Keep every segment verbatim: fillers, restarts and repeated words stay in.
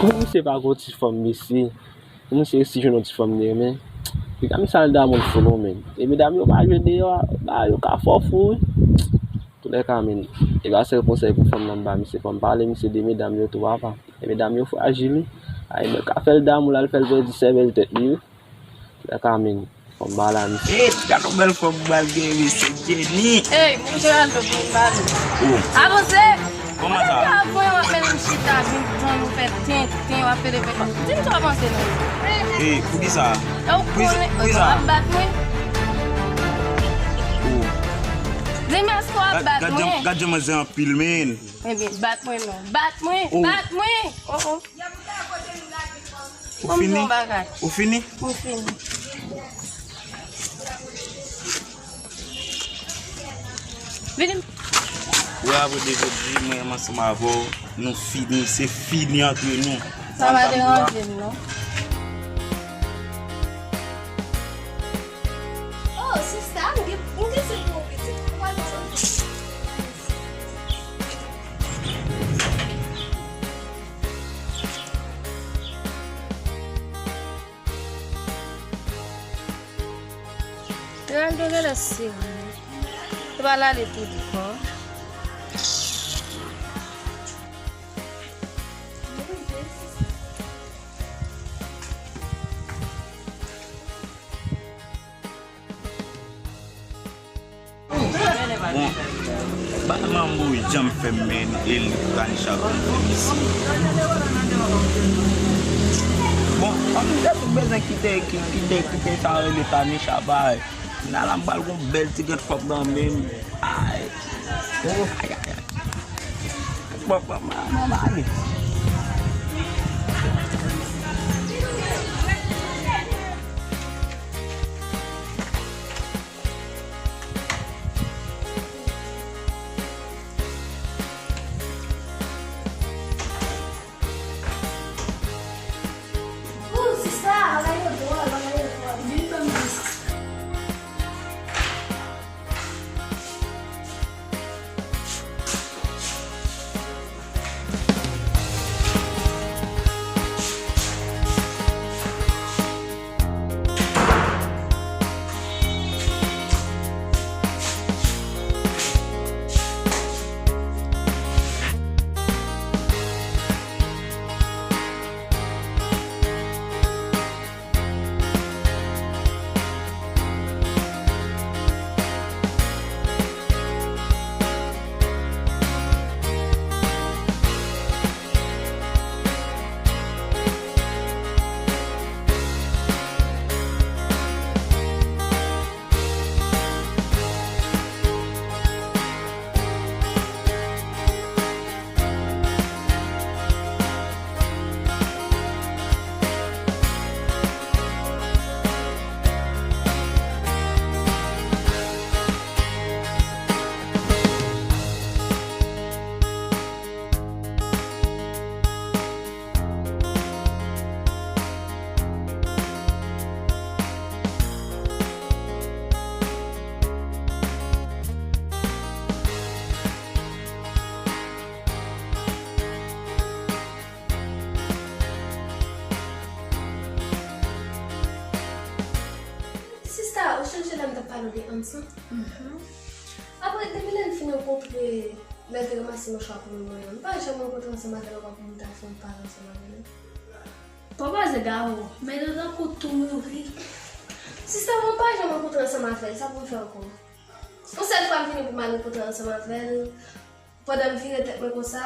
Pou misye pa gon ti fanm, mesye. Pou misye resi jwenn yon ti fanm li renmen. Piga misye al damou l fou non, men. E medam yo pa jwe deyò, ba yo ka fè w fou, wi. Toulèka, men. E pa sèl konsèy pou fanm nan m ba misye. Fò m pale misye de medam yo tou, papa. E medam yo frajil, wi. Ay, nèg ka fè l damou l, al fè l pèdi sèvèl tèt li, wi. Toulèka, men. Fò m ba la misye. Ey, gad yon bèl fanm m al gen, mesye Jenny. Ey, moun Geraldo, pou m pale. Oh. Avanse! Kòman sa? Mwen, w ap mennen m chita, vin tann ou fè tenten, w ap pede fè. Di m sa w panse non. Ey, poukisa? E w konnen, w ap bat mwen? Oh. Di m èske w ap bat mwen? Gad jan manzè anpil, men. Ebyen, bat mwen non. Bat mwen! Oh. Bat mwen! Oh, oh. Ou fini? Ou fini? Ou fini? Vini. Wè, apre de jodi, mwen menm ansanm avè w, nou fini, se fini antre nou. Sa pa deranje m, non. Oh, sista, m gen, m gen sou pou ou pitit. Ou pa bezwen. Geraldo genlè serye. Li pa l ale tou di kò. Bon, ba manbo janm fè m men e li pou Tanisha konn fè misye. Bon, an nou te tout bezwen kite, ki- kite, kite sa rele Tanisha bay. Nan la m pral gon bèl ti gèt fòk nan men m. Ay. Oh, ay, ay, ay. Bon, bon, mwen, mwen, mwen ale. Oh, sista, bagay yo dwòl, bagay yo dwòl. Vin ban m di, sista. Sista, ou sonje lè m t ap pale w de Hans lan? Mhm. Apre, depi lè n fin rankontre, lè l te ranmase mouchwa pou nou mwen an, m pa janm rankontre ansanm avè l ankò pou m ta fè yon pale ansanm avè l. Papa Zega, o, men nou tankou tou mouri. Sista, mwen pa janm rankontre ansanm avè l, sa pou m fè ankò? Yon sèl fwa m vini pou m al rankontre ansanm avè l, pandan m vire tèt mwen konsa,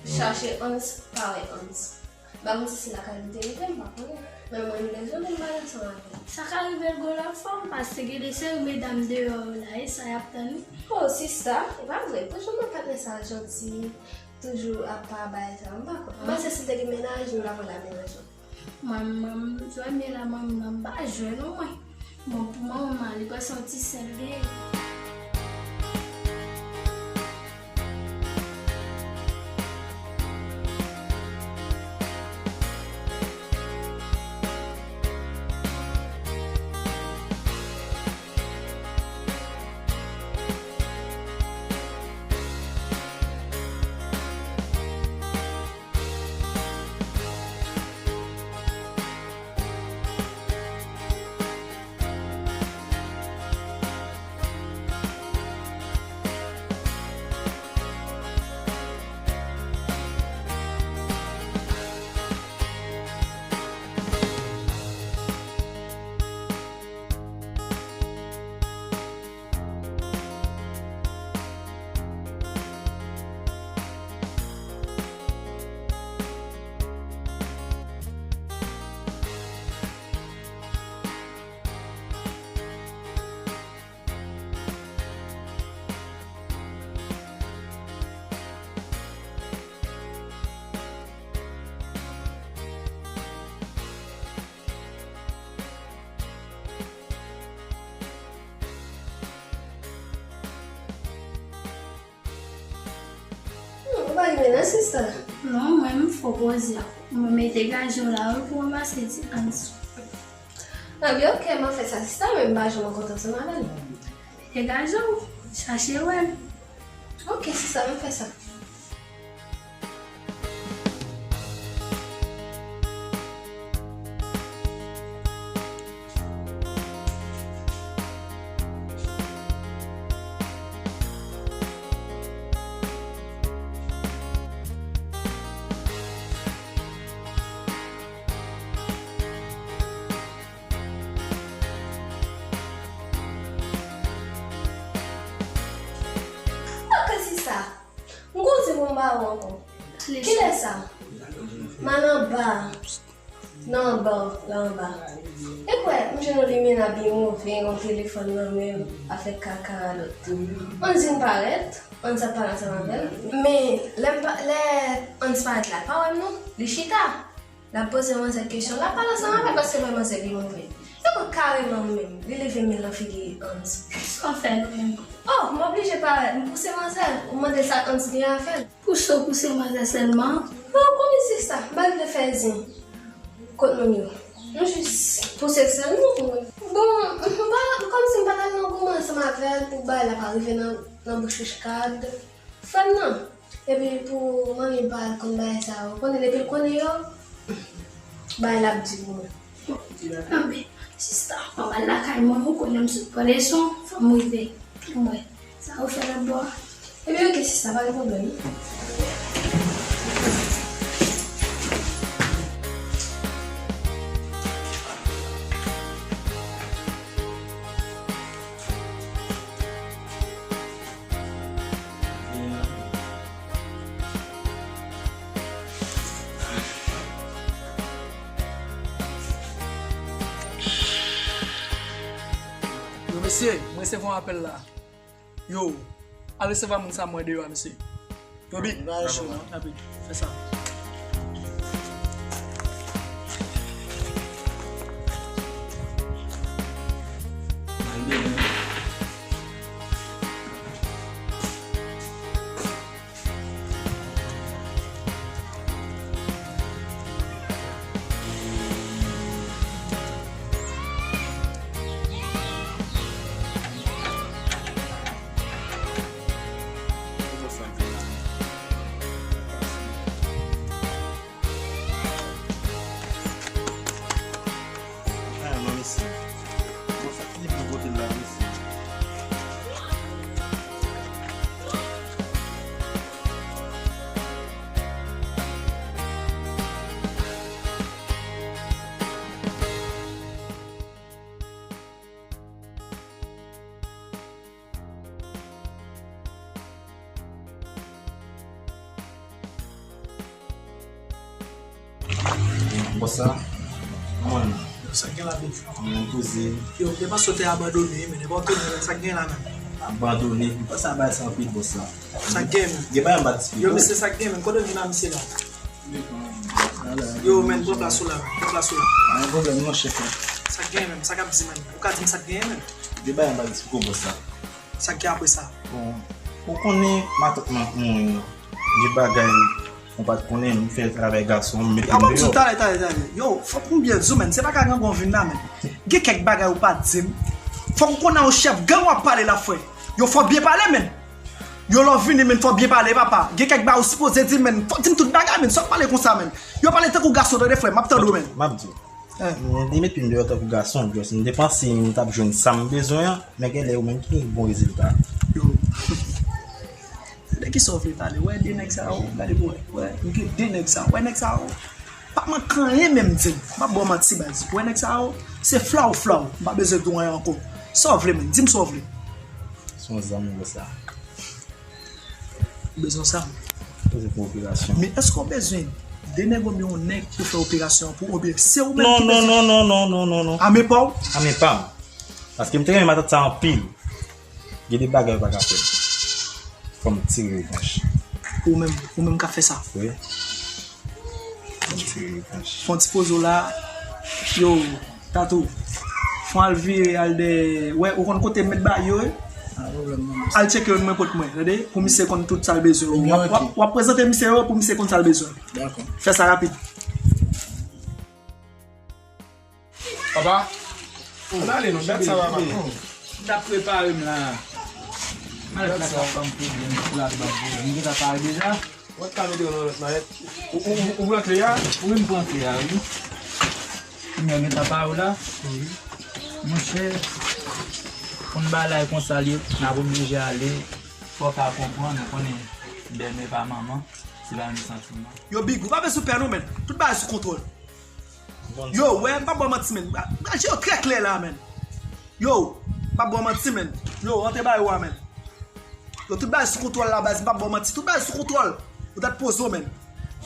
chache Hans, pa wè Hans. M pa konn si se lakay li te rive, m pa konnen. Men mwen, m bezwen pou m pale ansanm avè l. Sa ka rive l gwo lòt fwa, paske gen de seri medam deyò yo la, e sa y ap tann wi. Oh, sista, e pa vre, pou jan patnè sa janti, toujou ap pa bay sa, m pa kwè. M panse si l te gen mennaj, nou ta pral la mennaj lan. Mwen, mwen, m jwenn men la, mwen, mwen, m pa jwenn non, mwen. Bon, pou mwen, mwen, li pa santi sèl gen. Men non, sista. Non, mwen, m fò poze. Mwen, mete gaje w la, wi, pou ranmase ti Hans. Anben, ok, m ap fè sa, sista, men m pa janm kontan ansanm avè l. Mete gaje w, chache wè l. Ok, sista, m ap fè sa. Ok, sista. M koze pou m ba ou ankò. Kilè sa? M al anba. Nan anba, la anba. E kwè, m jwenn yon limena byen move, yon telefòn nan men l, ap fè kaka radòt. Ann di m parèt, ann sa pale ansanm avè l. Men, lè m pa, lè ann parèt la, l pa wè m non, li chita. L ap poze manzè kesyon, l ap pale ansanm avè l paske m wè manzè li move. E kwè kareman menm, li leve men l nan figi ann. Sa w fè nou menm? Oh, m oblije parèt, m pouse manzè, m mande l sa ann gen avè l. Pouse w pouse manzè sèlman? Bon, konnen se sa, m pa t vle fè zen kot moun yo. M jis pouse l sèlman pou mwen. Bon, m pa, kòmsi m pa t al nan goumen ansanm avè l pou bagay la pa rive nan, nan bouch Richcard. Frè m nan. Epi pou manmi m pa al konn bagay sa yo. Konnen depi l konnen yo, bagay la ap di pou mwen. Anben, sista, m ap al lakay mwen, ou konnen m sot pran leson, fò m rive. Mwen, sa ou fè lòt bò a? Ebyen, ok, sista, pa gen pwoblèm. Yo, mesye, m resevwa yon apèl la. Yo, al resevwa moun sa mwen deyò a, mesye. Yo, Big, ba yo cho, non? Tanpri, fè sa. Ah, non, mesye. Bon, sa ki pou kote la, mesye. Bòs la, kòman l? Sa k gen la, big? Mwen poze. Yo, depanse w te abandone, men depi w tounen la, sa k gen la menm? Abandone? M panse a bagay sa anpil, bòs la. Sa k gen menm? Gen bagay m pa t eksplike w. Yo, mesye, sa k gen menm? Kote w vin la, mesye la? Yo, men, pran plas ou la, men. Pran plas ou la. Pa gen pwoblèm non, chèf la. Sa k gen menm? Sa k ap di menm? Ou ka di m sa k gen menm? Gen bagay m pa t eksplike w, bòs la. Sa k gen apre sa? Bon, ou konnen matant mwen mouri. Gen bagay mwen pa t konnen, m fè travay gason, m mete m deyò. Apa m di w talè, talè, talè. Yo, fòk m byen di w, menn, se pa ka gangan w vin la, menn. Gen kèk bagay ou pa t di m. Fòk ou konnen yon chèf gang w ap pale la, frè. Yo, fò w byen pale, menn. Yo, lè w vini, menn, fò w byen pale, papa. Gen kèk bagay ou sipoze di m, menn. Fò w di m tout bagay, menn. Sa w pale konsa, menn? Yo pale tankou gason, tande, frè. M ap tande w, menn. M ap di w. Eh. M te mete m deyò tankou gason, just m te panse m t ap jwenn sa m bezwen an, men genlè ou menm ki gen bon rezilta. Yo. De kisa w vle pale? Wè de nèg sa yo, gade pou wè. Wè, m gen de nèg sa yo. Wè nèg sa yo. Pa manke anyen menm di m. M ap ba w manti, baz. Wè nèg sa yo, se flaw, flaw. M pa bezwen di w anyen ankò. Sa w vle menm? Di m sa w vle. Se yon zam, bòs la. Ou bezwen sa? Poze pou operasyon. Men èske w bezwen de nèg oubyen yon nèg pou fè operasyon an pou ou, oubyen se ou menm ki bezwen? Non, non, non, non, non, non, non. Ame pa w? Ame pa m. Paske m te renmen matant sa anpil. Gen de bagay ou pa ka fè. Fò m tire revanch. Ou menm, ou menm ka fè sa? Wi. Fò m tire revanch. Fò m ti poze w la. Yo, Tatou. Fò w al vire, al dèyè. Wè, ou konn kote m met bagay yo, wi? Al tcheke youn mwen kot mwen, tande? Pou misye konn tout sa l bezwen. W ap, w ap, w ap prezante misye yo pou misye konn sa l bezwen. Fè sa rapid. Papa, ann ale non, dat sa papa. M t ap prepare m la. Malèt la ka ban m pwoblèm, pou la ban m pwoblèm. M gentan pare deja. Ou ka mete yo nan lòt malèt. Ou, ou, ou pran kle a? Wi, m pran kle a, wi. Kounya, gen ta pa ou la. Monchè, konn bagay konsa l ye, n ap oblije ale. Fò w ka konprann, ou konnen, bèlmè pa manman, se pa menm santiman. Yo, Big, ou pa bezwen pè non, menn. Tout bagay sou kontwòl. Yo, wè, m p ap ba w manti, menn. Bagay yo trè klè la, menn. Yo, m p ap ba w manti, menn. Yo, antre ba yo a, menn. Yo, tout bagay sou kontwòl la, baz, m p ap ba w manti. Tout bagay sou kontwòl. Ou dat poze w, menn.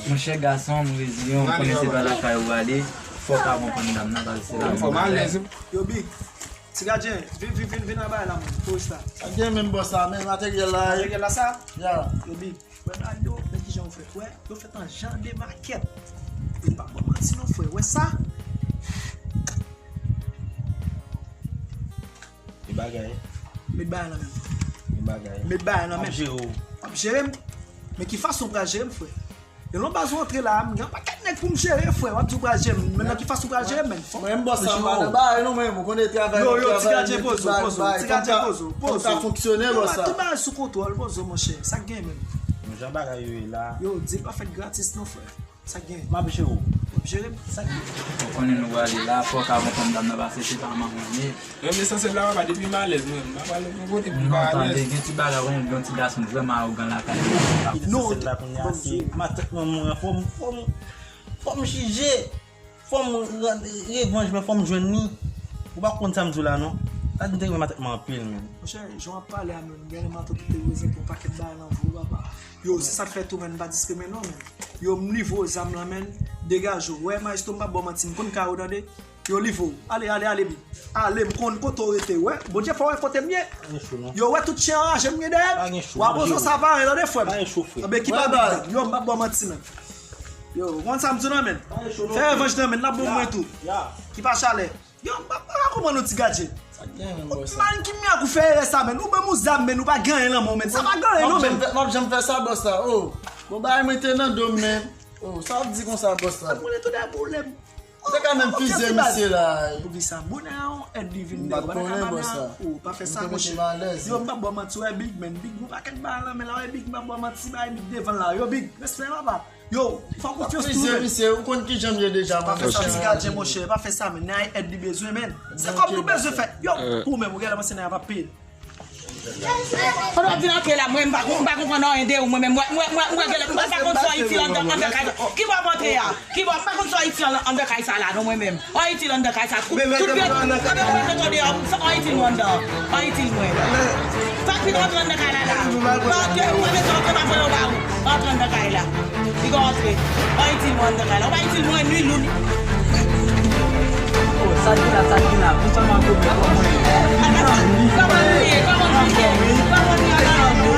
Monchè gason, m reziyen, ou konnen se pa lakay ou ale. Fò w ka konprann dam nan, baz, se la. Fò m alèz. Yo, Big, ti gadyen, vin, vin, vin, vin anba la, menn. Tourist la. Sa gen menm bòs la, menn, materyèl la. Materyèl la, sa? Ya. Yo, Big. Wè bagay yo, men kijan yo fèt. Wè, yo fèt an jan de makèt. E m p ap ba w manti non, frè. Wè sa? E bagay. Met bagay nan men m. E bagay. Met bagay nan men m. M ap jere w. W ap jere m? Men ki fason w pral jere m, frè? Yo, nan baz ou antre la, m gen yon pakèt nèg pou m jere, frè. W ap di w pral jere m. Men nan ki fason w pral jere m, menn? Mwen, m bòs la, m pa nan bagay non, men ou konnen travay. Yo, yo, ti gadyen, poze w, poze w, ti gadyen, poze w, poze w. Fò m ka fonksyone, bòs la. Tout bagay sou kontwòl, poze w, monchè. Sa k gen menm? Bon, jan bagay yo ye la. Yo, di l pa fèt gratis non, frè. Sa k gen? M ap jere w. W ap jere m? Sa k gen? Ou konnen nou prale la, fò w ka konprann dam nan pase se pa manman l ye. Menm lesansyèl la, papa, depi m alèz, mwen, m pa prale pou kote pou m pa alèz. Non, tande, gen ti bagay, ou konnen gen ti gason vrèman awogan lakay li. Non, lesansyèl la, kounye a, se matant mwen, mwen, fò m, fò m, fò m jije. Fò m rann revanj, men fò m jwenn li. Ou pa konn sa m di w la, non. Sa di m te renmen matant mwen anpil, menn. Monchè, jan w ap pale a, menn, gen matant ki te prezante yon pakèt bagay nan vi w, papa. Yo, se sa k fè tou, menn, m pa diskrimine non, menn. Yo, m livre w zam lan, menn. Degaje w. Wè, maestro, m p ap ba w manti, m konn kay ou, tande. Yo, livre w. Ale, ale, ale, Big. Ale, m konn kote w rete, wè. Bondye fè w wè kote m ye. Yo, wè tout chen anraje m gen dèyè m. W ap poze w sa pare, tande, frè m. Anben, ki pa Big, yo, m p ap ba w manti, menn. Yo, ou konn sa m di w nan, menn? Fè revanj nan, menn, n ap bon mwen tou. Ki pa chalè. Yo, m pa, pa konprann nou ti gadyen. Ou mal ki myak ou fè erè sa, menn. Ou ban m yon zam, menn, ou pa gen anyen nan men w, menn. Sa pa gen anyen, non, menn. M ap janm fè sa, bòs la. Oh, bon, bagay mwen te nan do m, menn. Oh, sa w ap di konsa, bòs la? Sa mwen tou de pwoblèm. Ou te ka menm fizye misye la. Poukisa? Bonè a yon èd li vin de. Ou pa fè sa, monchè. Yo, m p ap ba w manti, wè, Big, menn. Big, yon pakèt bagay nan men la, wè, Big, m p ap ba w manti, bagay Big devan la. Yo, Big, respè, papa. Yo, fè w konfyans tou, menn. Misye, ou konn kijan m ye deja, pa fè sa, ti gadyen, monchè, pa fè sa, menn. Nèg èd li bezwen, menn. Se kòb nou bezwen fè. Yo, pou menm, ou genlè panse nèg a p ap peye l. Pandan w ap vin antre la, mwen, m pa, m pa konprann anyen de ou, mwen menm. Mwen, mwen, mwen, mwen, genlè, m pa konn sa w itil anndan, anndan kay sa. Ki bò w ap antre a? Ki bò, m pa konn sa w itil anndan kay sa la, non, mwen menm. Anyen itil anndan kay sa. Tout byen, anben mwen mete w deyò. Anyen itil mwen anndan. Anyen itil mwen. Sa k fin antre anndan kay la la. Paske mwen mete w antre, m ap voye w ba ou. Antre anndan kay la. Li gon antre. Anyen itil mwen anndan kay la. Anyen itil mwen, ni lou, ni. Oh, sa ki la, sa ki la. Pou sèlman kote kòman. Kòman nou ye? Kòman nou ye? Kòman nou ye? Kòman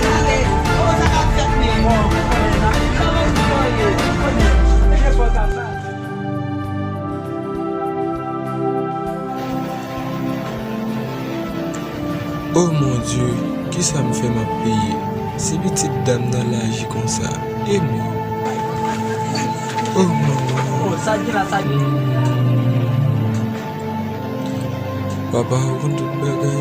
nou ye? Oh, sa k ap fèt menm? Kòman nou ye? Kòman nou ye? Oh mon Dieu, kisa m fè m ap peye? Si pitit dam nan la aji konsa, e mwen? Oh manman. Oh, sa gen la, sa gen. Hmm. Papa, ou konn tout bagay.